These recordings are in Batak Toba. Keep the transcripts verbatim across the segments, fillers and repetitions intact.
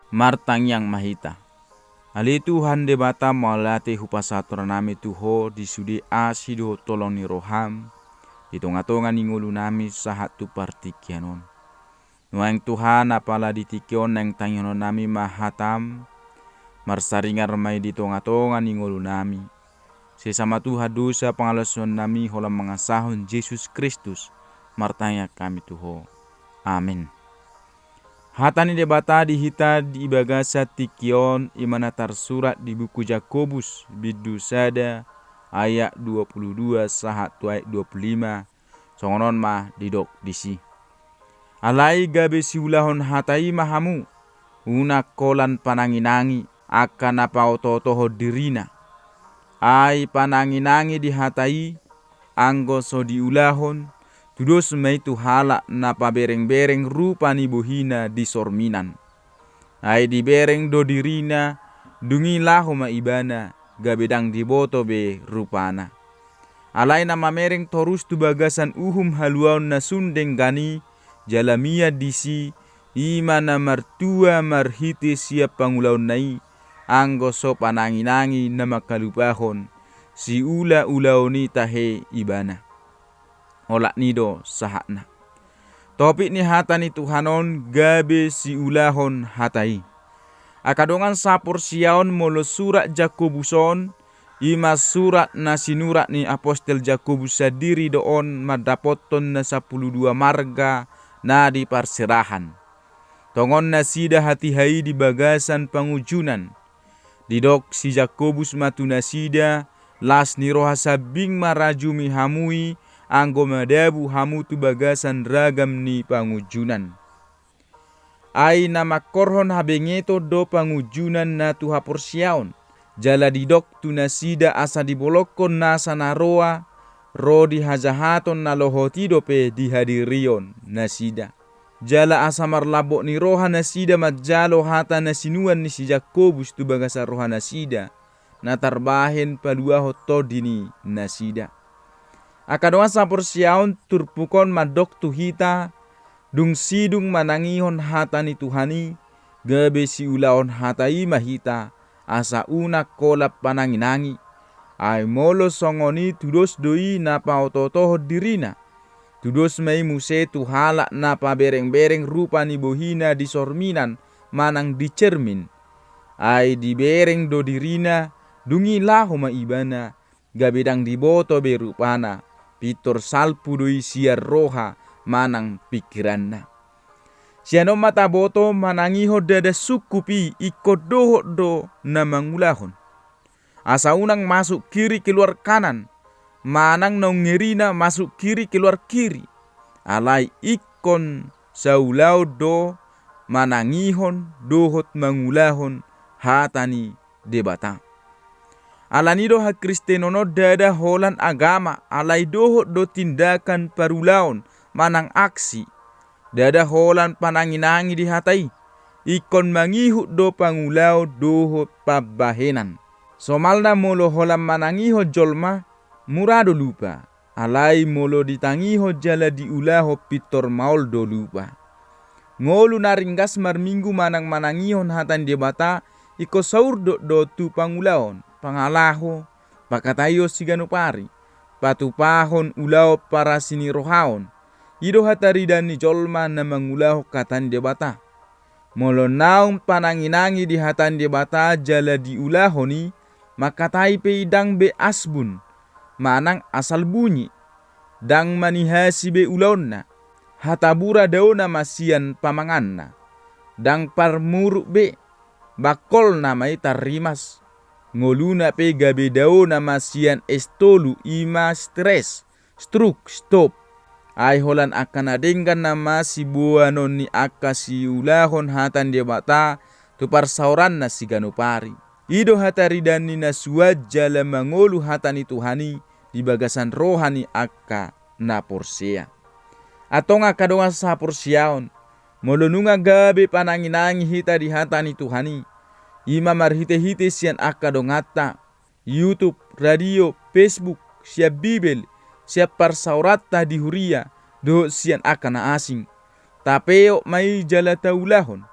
Martangiang ma hita. Ale Tuhan Debata, mauliate hupasahat rohanami tu Ho di sude asi dohot holong ni roham di tongatonga ni ngolunami sahat tu partingkian on. Nuaeng Tuhan, apala di tingki on naeng tangihononnami ma hatam, marsaringar ma i di tongatonga ni ngolunami. Sesa ma Tuhan dosa pangalaosionnami holan mangasahon Jesus Kristus, martangiang hami tu Ho. Amen. Hata ni Debata di hita di bagasan tingki on, i ma na tarsurat di buku Jakobus, bindu sada, ayat dua puluh dua sahat tu ayat dua puluh lima, songon on ma didok disi. Alai gabe siulahon hata i ma hamu, unang holan pananginangi angka na paotootohon dirina. Ai pananginangi di hata i, anggo so diulahon, tudos ma i tu halak na paberengbereng rupa ni bohina di sorminan. Ai dibereng do dirina, dung i laho ma ibana, gabe ndang diboto be rupana. Alai na mamereng torus tu bagasan uhum haluaon na sun denggan i, jala mian disi, i ma na martua marhite sian pangulaonna i, anggo so pananginangi na mangkalupahon siulaulaon i tahe ibana. Olat ni do sahatna. Topik ni hata ni Tuhan on gabe siulahon hata i. Angka dongan saporseaon, molo surat Jakobus on, i ma surat na sinurat ni apostel Jakobus sandiri do on mandapothon na sampulu dua marga na di parserahan. Tongon nasida hatiha i di bagasan pangunjunan. Didok si Jakobus ma tu nasida, las ni roha sambing marajumi hamu i, anggo madabu hamu tu bagasan ragam ni pangunjunan. Ai na mangkorhon habengeton do pangunjunan na tu haporseaon. Jala didok tu nasida asa dibolongkon nasa na roa, ro di hajahaton na lohot i dope dihadirion nasida. Jala asa marlambok ni roha nasida manjalo hata na sinuan ni si Jakobus tu bagasan roha nasida, na tarbahen paluahon tondi ni nasida. Angka dongan saporseaon, turpuk on mandok tu hita, dung sidung manangihon hata ni Tuhan i, gabe siulahon hata i ma hita, asa unang holan pananginangi. Ai molo songon i tudos do i na paotootohon dirina. Tudos ma i muse tu halak na paberengbereng rupa ni bohina di sorminan manang di cermin. Ai dibereng do dirina, dung i laho ma ibana, gabe ndang diboto be rupana, pintor salpu do i sian roha manang pingkiranna. Sian on ma taboto manangihon ndada sungkup i ingkon dohot do na mangulahon. Asa unang masuk kiri keluar kanan, manang naung ngerina masuk kiri keluar kiri. Alai ingkon saulaon do manangihon dohot mangulahon hata ni Debata. Alani do hakristenon on ndada holan agama, alai dohot do tindakan parulaon manang aksi. Ndada holan pananginangi di hata i, ingkon mangihut do pangulaon dohot pambahenan. Somalna molo holan manangihon jolma, mura do lupa. Alai molo ditangihon jala diulahon pintor maol do lupa. Ngolu na ringgas marminggu manang manangihon hata ni Debata, ingkon saurdot do tu pangulaon, pangalaho, pangkataion siganup ari, patupahon ulaon parasi ni roha on. I do hataridaan ni jolma na mangulahon hata ni Debata. Molo naung pananginangi di hata ni Debata jala diulahon i, mangkatai pe i ndang be asbun, manang asal bunyi, ndang manihasi be ulaonna, hatabura daona ma sian pamanganna, ndang parmuruk be, bangkolna ma i tarrimas, ngoluna pe gabe daona ma sian es tolu, i ma stres, struk, stop. Ai holan angka na denggan nama siboanon ni angka siulahon hata ni Debata tu parsaoranna siganup ari. I do hataridaan ni na suan jala mangolu hata ni Tuhan i di bagasan roha ni angka na porsea. Antong angka dongan saporseaon, molo nunga gabe pananginangi hita di hata ni Tuhan i, i ma marhitehite sian angka donganta, YouTube, radio, Facebook, sian Bibel, sian parsaoranta di huria, dohot sian angka na asing. Tapeop ma i jala taulahon.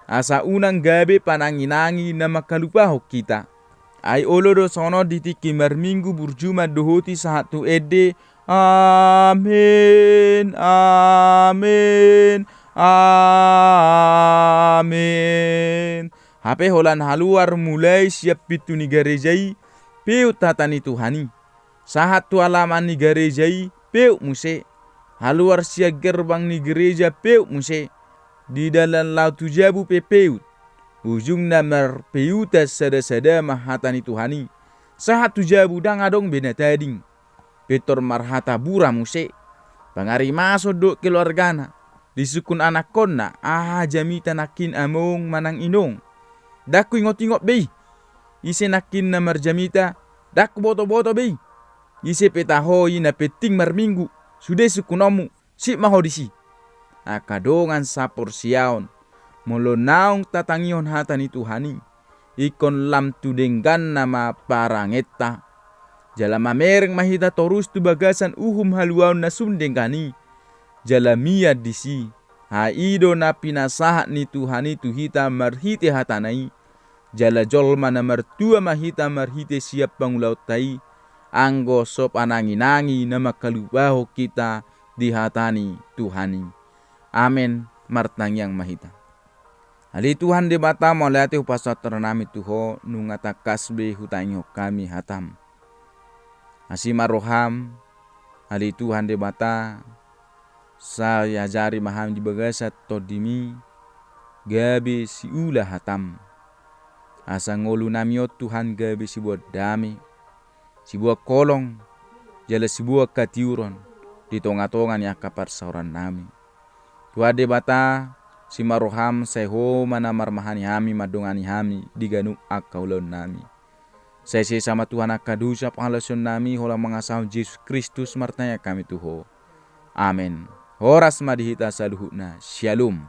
asa unang gabe panangi-nangi na mangkalupahon hita. Ai olo do songon on di tingki marminggu burju mandohoti sahat tu ende. Amen, amen, amen. Hape holan haluar mulai sian pintu ni gareja i, peut hata ni Tuhan i. Sahat tu alaman ni gareja i, peut muse. Haluar sian gerbang ni gareja, peut muse. Di dalan laho tu jabu pe peut. Ujungna marpeutan sada-sada ma hata ni Tuhan i. Sahat tu jabu ndang adong be na tading. Pintor marhata bura muse. Pangarimason dohot keluargana. Disungkun anakkonna, aha jamita nangkin among manang inong. Ndang huingot-ingot be i. Ise nangkin na marjamita, ndang huboto-boto be i. Ise pe taho i, na penting marminggu, sude sungkunonmu, sip ma ho disi. Angka dongan saporseaon, molo naung tatangihon hata ni Tuhan i, ingkon lam tu dengganna ma parangenta. Jala mamereng ma hita torus tu bagasan uhum haluaon na sun denggan i. Jala mian disi, ai i do na pinasahat ni Tuhan i tu hita marhite hatana i. Jala jolma na martua ma hita marhite sian pangulaonta i, anggo so panangi-nangi na mangkalupahon hita di hata ni Tuhan i. Amen. Martangiang ma hita. Ale Tuhan Debata, mauliate hupasahat rohanami tu Ho, nunga tangkas be hutangihon hami hatam. Asi ma roham, ale Tuhan Debata, sai ajari ma hami di bagasan Tondim i, gabe siula hatam. Asa ngolunami on Tuhan gabe siboan dame, siboan holong, jala siboan hatiuron di tonga-tonga ni angka parsaorannami. Tuhan Debata, asi ma roham, sai Ho ma na marmahani hami, mandongani hami di ganup angka ulaonnami. Sai sesa ma Tuhan angka dosa pangalaosionnami, holan mangasahon Jesus Kristus martangiang hami tu Ho. Amen. Horas ma di hita saluhutna. Syalom.